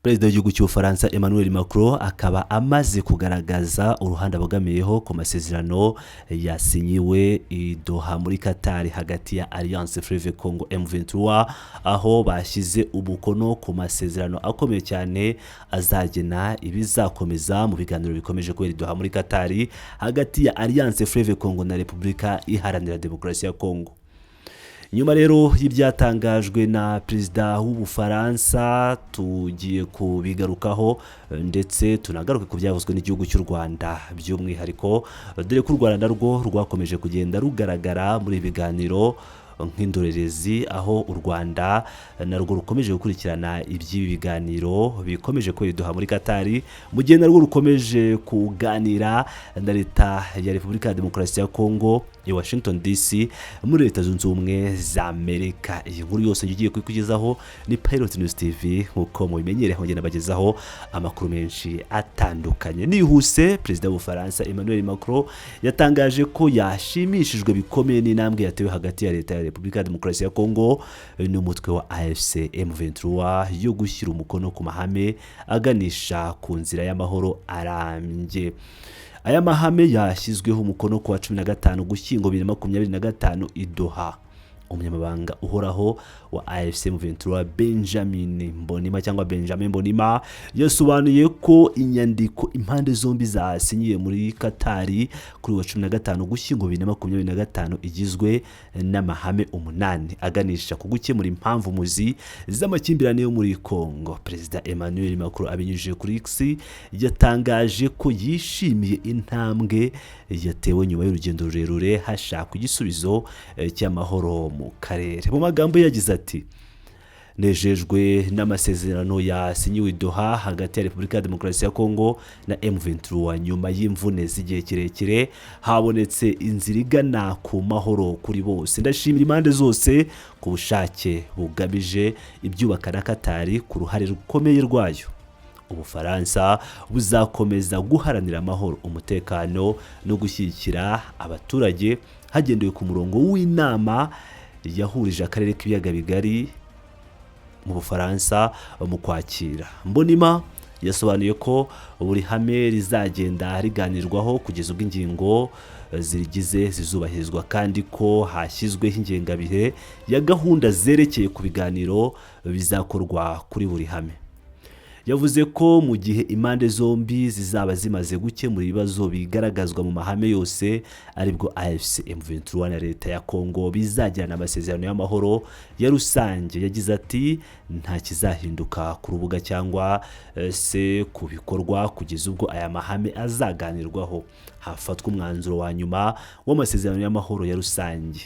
Perezida w'igihugu cy'Ubufaransa Emmanuel Macron akaba amaze kugaragaza uruhande abogamiyeho ku masezerano yasinyiwe i Doha muri Qatar hagati ya Alliance Fleuve Congo M23, aho bashyize umukono ku masezerano akomeye cyane azagena ibizakomeza mu biganiro bikomeje kubera i Doha muri Qatar hagati ya Alliance Fleuve Congo na Repubulika Iharanira Demokarasi ya Congo. Nyuma rero y'ibyatangajwe na perezida w'Ubufaransa, tugiye kubigarukaho ndetse tunagaruke ku byavuzwe n'igihugu cy'u Rwanda by'umwihariko, dore ko u Rwanda narwo rwakomeje kugenda rugaragara muri ibi biganiro nk'indorerezi, aho u Rwanda narwo rukomeje gukurikirana iby'ibi biganiro bikomeje kubera i Doha muri Qatar, mu gihe narwo rukomeje kuganira na Leta ya Repubulika ya Demokarasi ya Kongo i Washington DC muri Leta Zunze Ubumwe za Amerika. Iyi nkuru yose ngiye kuyikugezaho ni Pilot News TV, nk'uko mubimenyereye ngenda bagezaho amakuru menshi atandukanye. Nihuse, perezida w'Ubufaransa Emmanuel Macron yatangaje ko yashimishijwe bikomeye n'intambwe yatewe hagati ya Leta ya Repubulika ya Demokarasi ya Kongo n'umutwe wa AFC M23 yo gushyira umukono ku mahame aganisha ku nzira y'amahoro arambye. Aya mahame yashyizweho umukono ku wa 15 Ugushyingo 2025 i Doha. Umunyamabanga uhoraho wa AFC M23 Benjamin Mbonima cyangwa Benjamin Mbonima yasobanuye ko inyandiko impande zombi zasinyiye muri Katari kuri wa 15 Ugushyingo 2025 igizwe n'amahame 8 aganisha ku gukemura impamvu muzi z'amakimbirane yo muri Congo. Perezida Emmanuel Macron abinyujije kuri X yatangaje ko yishimiye intambwe yatewe nyuma y'urugendo rurerure hashakwa igisubizo cy'amahoro mu karere. Mu magambo yagize ati: "Nejejwe n'amasezerano yasinyiwe i Doha hagati ya Repubulika ya Demokarasi ya Kongo na M23. Nyuma y'imvune z'igihe kirekire habonetse inzira igana ku mahoro kuri bose. Ndashimira impande zose ku bushake bugamije ibyubaka na Katari ku ruhare rukomeye rwayo. Ubufaransa buzakomeza guharanira amahoro, umutekano no gushyigikira abaturage hagendewe ku murongo w'inama yahurije akarere k'Ibiyaga Bigari mu Bufaransa mu Kwakira." Mbonima yasobanuye ko buri hame rizagenda riganirwaho kugeza ubwo ingingo zirigize zizubahirizwa, kandi ko hashyizweho ingengabihe ya gahunda zerekeye ku biganiro bizakorwa kuri buri hame. Yavuze ko mu gihe impande zombi zizaba zimaze gukemura ibibazo bigaragazwa mu mahame yose, aribwo AFC M23 na Leta ya Congo bizagirana amasezerano y'amahoro ya rusange. Yagize ati: "Nta kizahinduka ku rubuga cyangwa se ku bikorwa kugeza ubwo aya mahame azaganirwaho, hafatwa umwanzuro wa nyuma w'amasezerano y'amahoro ya rusange.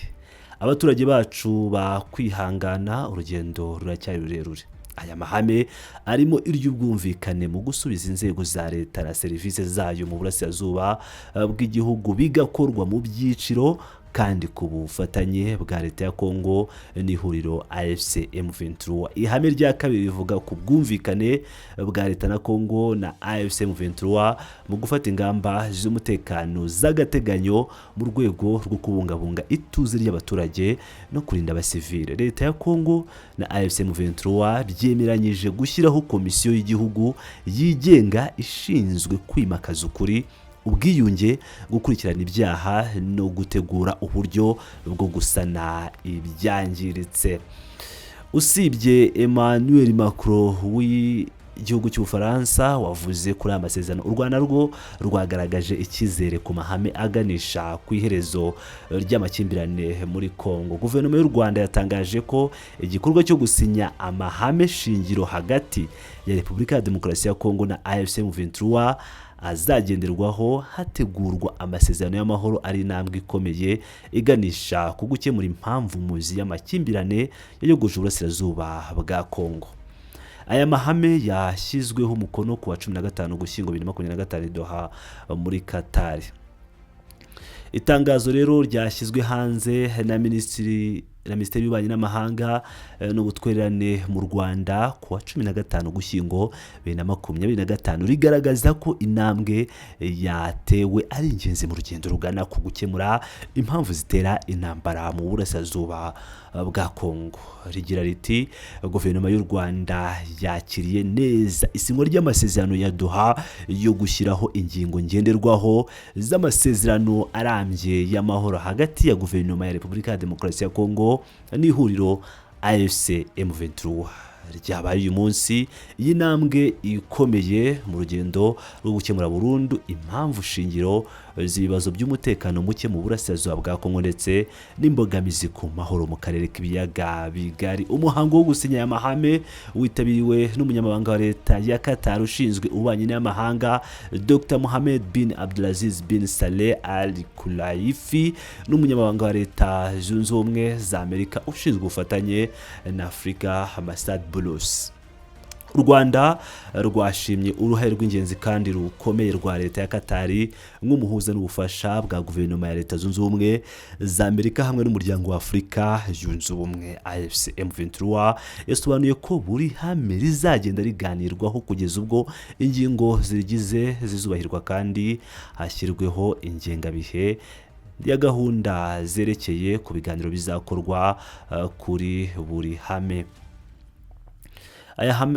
Abaturage bacu bakwihangana, urugendo ruracyari rurerure." Aya mahame arimo iry'ubwumvikane mu gusubiza inzego za leta na serivisi zayo mu burasirazuba bw'igihugu, bigakorwa mu byiciro kandi ku bufatanye bwa Leta ya Kongo n'ihuriro AFC M23. Ihame rya kabiri rivuga ku bwumvikane bwa Leta na Kongo na AFC M23 mu gufata ingamba z'umutekano z'agateganyo mu rwego rwo kubungabunga ituze ry'abaturage no kurinda abasivile. Leta ya Kongo na AFC M23 byemeranyije gushyiraho komisiyo y'igihugu yigenga ishinzwe kwimakaza ukuri, ubwiyunge, gukurikirana ibyaha no gutegura uburyo bwo gusana ibyangiritse. Usibye Emmanuel Macron w'igihugu cy'Ubufaransa wavuze kuri aya masezerano, u Rwanda rwo rwagaragaje icyizere ku mahame aganisha ku iherezo ry'amakimbirane muri Congo. Guverinoma y'u Rwanda yatangaje ko igikorwa cyo gusinya amahame shingiro hagati ya Repubulika ya Demokarasi ya Kongo na AFC M23 azagenderwaho hategurwa amasezerano y'amahoro ari intambwe ikomeye iganisha ku gukemura impamvu muzi y'amakimbirane yayogoje uburasirazuba bwa Kongo. Aya mahame yashyizweho umukono ku wa 15 Ugushyingo 2025 i Doha muri Qatar. Itangazo rero ryashyizwe hanze na Minisitiri na Minisiteri y'Ububanyi n'Amahanga n'Ubutwererane mu Rwanda ku wa 15 Ugushyingo 2025, rigaragaza ko intambwe yatewe ari ingenzi mu rugendo rugana ku gukemura impamvu zitera intambara mu burasirazuba bwa Kongo. Rigira riti: "Guverinoma y'u Rwanda yakiriye neza isinywa ry'amasezerano ya Doha yo gushyiraho ingingo ngenderwaho z'amasezerano arambye y'amahoro hagati ya Guverinoma ya Repubulika ya Demokarasi ya Kongo n'ihuriro AFC M23 ryabaye uyu munsi. Iyi ntambwe ikomeye mu rugendo rwo gukemura burundu impamvu shingiro z'ibibazo by'umutekano muke mu burasirazuba bwa Kongo ndetse n'imbogamizi ku mahoro mu karere k'ibiyaga bigari." Umuhango wo gusinya aya mahame witabiriwe n'umunyamabanga wa leta ya Qatar ushinzwe ububanyi n'amahanga, Dr Mohamed bin Abdulaziz bin Saleh Al Khulaifi, n'umunyamabanga wa Leta Zunze Ubumwe za Amerika ushinzwe ubufatanye na Afurika, Massad Boulos. U Rwanda rwashimye uruhare rw'ingenzi kandi rukomeye rwa leta ya Katari nk'umuhuza n'ubufasha bwa guverinoma ya Leta Zunze Ubumwe za Amerika hamwe n'Umuryango wa Afurika Yunze Ubumwe. AFC M23 yasobanuye ko buri hame rizagenda riganirwaho kugeza ubwo ingingo zirigize zizubahirwa kandi hashyirweho ingengabihe ya gahunda zerekeye ku biganiro bizakorwa kuri buri hame.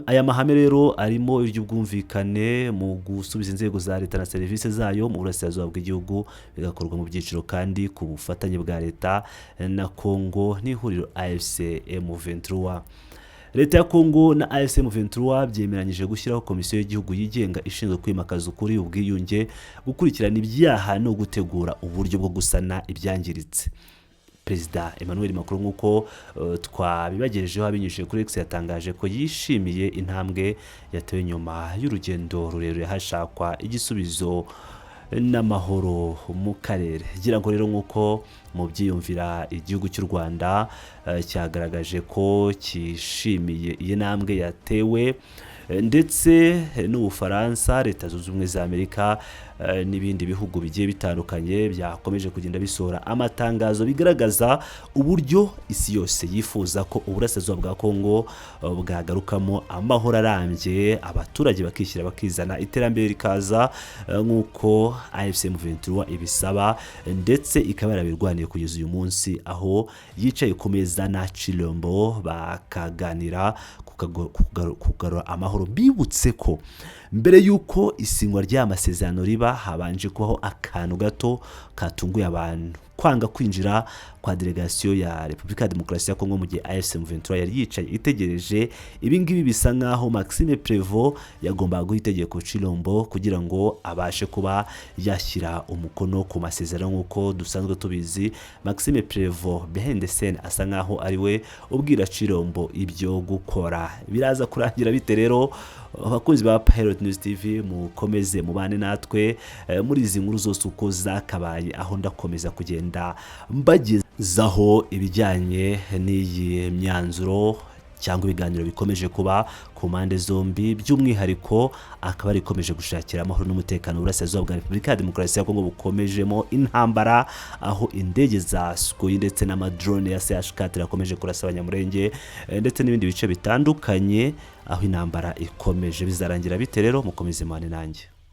Aya mahame rero arimo iry'ubwumvikane mu gusubiza inzego za leta na serivisi zayo mu burasirazuba bw'igihugu, bigakorwa mu byiciro kandi ku bufatanye bwa leta na Kongo n'ihuriro AFC M23. Leta ya Kongo na AFC M23 byemeranyije gushyiraho komisiyo y'igihugu yigenga ishinzwe kwimakaza ukuri, ubwiyunge, gukurikirana ibyaha no gutegura uburyo bwo gusana ibyangiritse. Perezida Emmanuel Macron, nk'uko twabibagejejeho abinyujije kuri X, yatangaje ko yishimiye intambwe yatewe nyuma y'urugendo rurerure hashakwa igisubizo n'amahoro mu karere. Ngira ngo rero nk'uko mubyiyumvira, igihugu cy'u Rwanda cyagaragaje ko cyishimiye iyi ntambwe yatewe, ndetse n'Ubufaransa, Leta Zunze Ubumwe za Amerika n'ibindi bihugu bigiye bitandukanye byakomeje kugenda bisohora amatangazo bigaragaza uburyo isi yose yifuza ko uburasirazuba bwa Kongo bwagarukamo amahoro arambye, abaturage bakishyira bakizana, iterambere rikaza nk'uko AFC M23 ibisaba, ndetse ikaba yarabirwaniye kugeza uyu munsi aho yicaye ku meza na Chilombo bakaganira kugarura amahoro. Bibutse ko mbere y'uko isinywa ry'aya masezerano riba, habanje kubaho akantu gato katunguye abantu: kwanga kwinjira kwa delegasiyo ya Repubulika ya Demokarasi ya Kongo mu gihe AFC M23 yari yicaye itegereje. Ibi ngibi bisa nkaho Maxime Prevost yagombaga guha itegeko Chilombo kugira ngo abashe kuba yashyira umukono ku masezerano. Nk'uko dusanzwe tubizi, Maxime Prevost behind the scene asa nkaho ari we ubwira Chilombo ibyo gukora. Biraza kurangira bite rero? Abakunzi ba Pilot News TV, mukomeze mubane natwe muri izi nkuru zose uko zakabaye, aho ndakomeza kugenda mbagezaho ibijyanye n'iyi myanzuro cyangwa ibiganiro bikomeje kuba ku mpande zombi, by'umwihariko akaba ari ikomeje gushakira amahoro n'umutekano uburasirazuba bwa Repubulika ya Demokarasi ya Kongo bukomejemo intambara, aho indege za Sukhoi ndetse n'amadrone ya CH4 yakomeje kurasa Abanyamurenge ndetse n'ibindi bice bitandukanye, aho intambara ikomeje. Bizarangira bite rero? Mukomeze mubane nanjye.